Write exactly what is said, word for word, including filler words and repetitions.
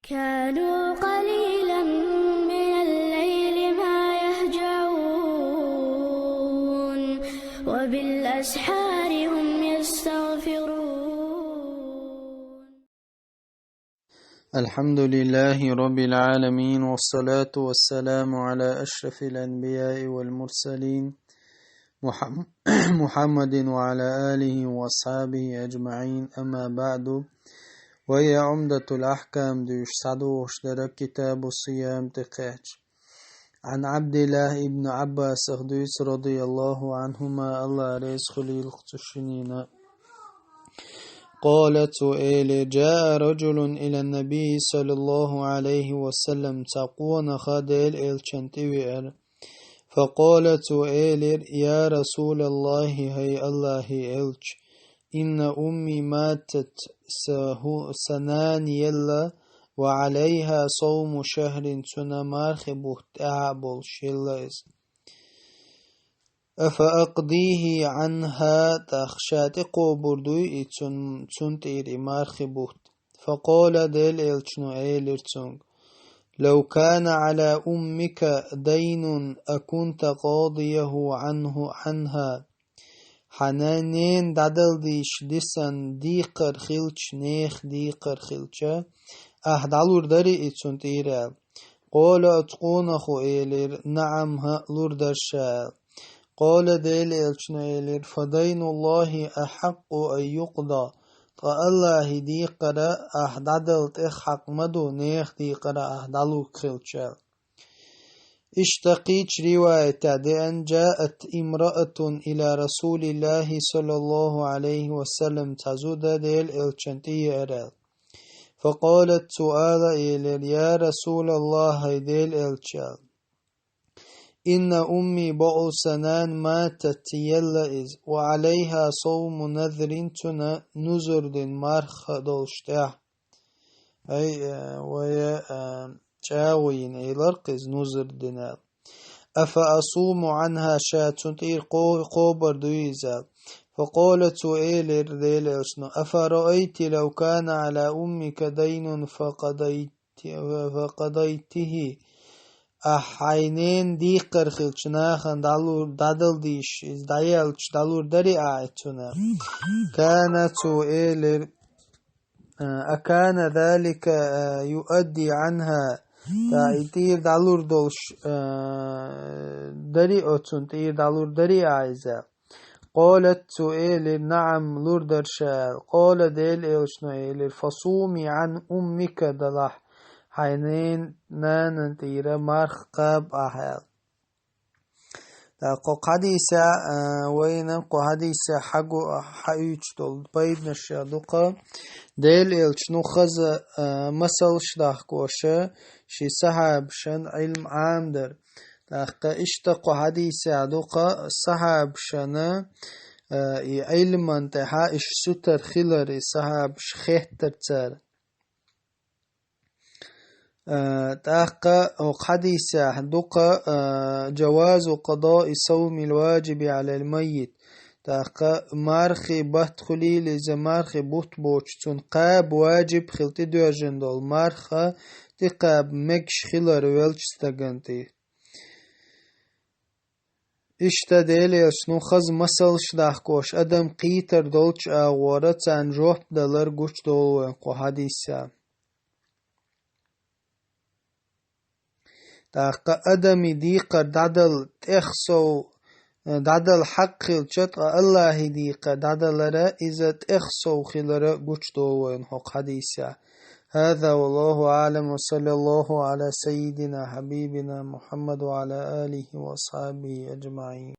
كانوا قليلا من الليل ما يهجعون، وبالأسحار هم يستغفرون. الحمد لله رب العالمين، والصلاة والسلام على أشرف الأنبياء والمرسلين، محم-، محمد وعلى آله وأصحابه أجمعين، أما بعد. وهي عمدة الأحكام дуьйш схьадогӀуш дара китабу сыям тӀекхаьчча. عن عبد الله بن عباس дуьйцу, رضي الله عنهما, АллахӀ реза хуьлийла цу шинна. قال, цо элира: جاء رجل إلى النبي صلى الله عليه وسلم, цхьа къонах Делан элчанна тӀевеара. فقال, цо элира: يا رسول الله, хӀай АллахӀан элча, إن أمي ماتت, са хӀу-, са нана елла, وعليها صوم شهر, цунна мархи бутт тӀехь а болуш елла иза. أفأقضيه عنها, тӀаккха ша тӀекхобур дуй и цун-, цунна тӀера и мархи бутт? فقال, Делан элчано элира цуьнга: لو كان على أمك دين أكنت قاضيه عنه, عنها. Хьан ненан дӀадала дезаш дисина декхар хилча, нехан декхар хилча, ахь дӀалур дарий и цунна тӀера аьлла. قال, оцу къонахо элира: نعم, хӀаъ, лур дара ша аьлла. قال, Делан элчано элира: فدين الله أحق أن يقضى. Ткъа АллахӀан декхар ахь дӀадала тӀех хьакъ ма ду, нехан декхар ахь дӀалург хилча аьлла. Иштта кхечу риваятехь деана: جاءت امرأة إلى رسول الله صلى الله عليه وسلم, цхьа зуда Делан элчанна тӀееара аьлла. فقالت, цо ала элира: يا رسول الله, хӀай Делан элча, إن أمي, бакъ долуш сан нана, ماتت, елла иза, وعليها صوم نذر, цунна нузар дина марха долуш тӀехь. Ай, э, вай, э, чӀагӀо йина, элира-кх иза, нузар дина. أفأصوم عنها, ша цунна тӀера кхо-, кхобур дуй иза? فقال, цо элира Делан элчано: أفرأيت لو كان على أمك دين فقضيت, فقضيته. Ахь хьайн ненан декхар хилча нахана дӀалур-, дӀадала дезаш, иза дӀаяьлча дӀалур дарий ахь и цунна? كان, цо элира, э, أكان ذلك, э, يؤدي عنها, ткъа и тӀера дӀалур долуш, э, дарий, оцунна тӀера дӀалур дарий ахь иза? قالت, цо элира: نعم, лур дара ша аьлла. قال, Делан элчано элира: فصومي عن أمك, далахь, хьайн ненан, нанан тӀера марха кхаба ахь аьлла. ТӀаккха кху хьадисехь, а, вайна кху хьадисехь хьаго-, хьаоьцуш долу пайданаш ду-кх. Делан элчано хаза, а, масалш дахкош, шен сахьабашна Ӏилма Ӏамадар. ТӀаккха иштта кху хьадисехь ду-кх сахьабашна, а, и Ӏилман тӀехь уьш сутара хилар, и сахьабаш хеттар цара. А, тӀаккха хӀокху хьадисехь ду-кх, а, جواز قضاء صوم الواجب على الميت. ТӀаккха мархи бутт хуьлийла иза, мархи бутт боцуш, цунна кхаба ваджиб хила тӀедоьжна долу марха тӀекхаба мегаш хилар веллачу стагана тӀе. Иштта Делан элчано хаза масалш дахкош, адам кхетар долчу агӀора царна жоп далар гучудолу вайн кху хьадисехь. ТӀаккха адаман декхар дӀадала тӀех сов, дӀадала хьакъ хилча, ткъа Аллахьан декхар дӀадалара иза тӀех сов хилара гучудолу вайн хӀокху хьадисехь. هذا والله أعلم، وصلى الله على سيدنا حبيبنا محمد وعلى آله وأصحابه أجمعين.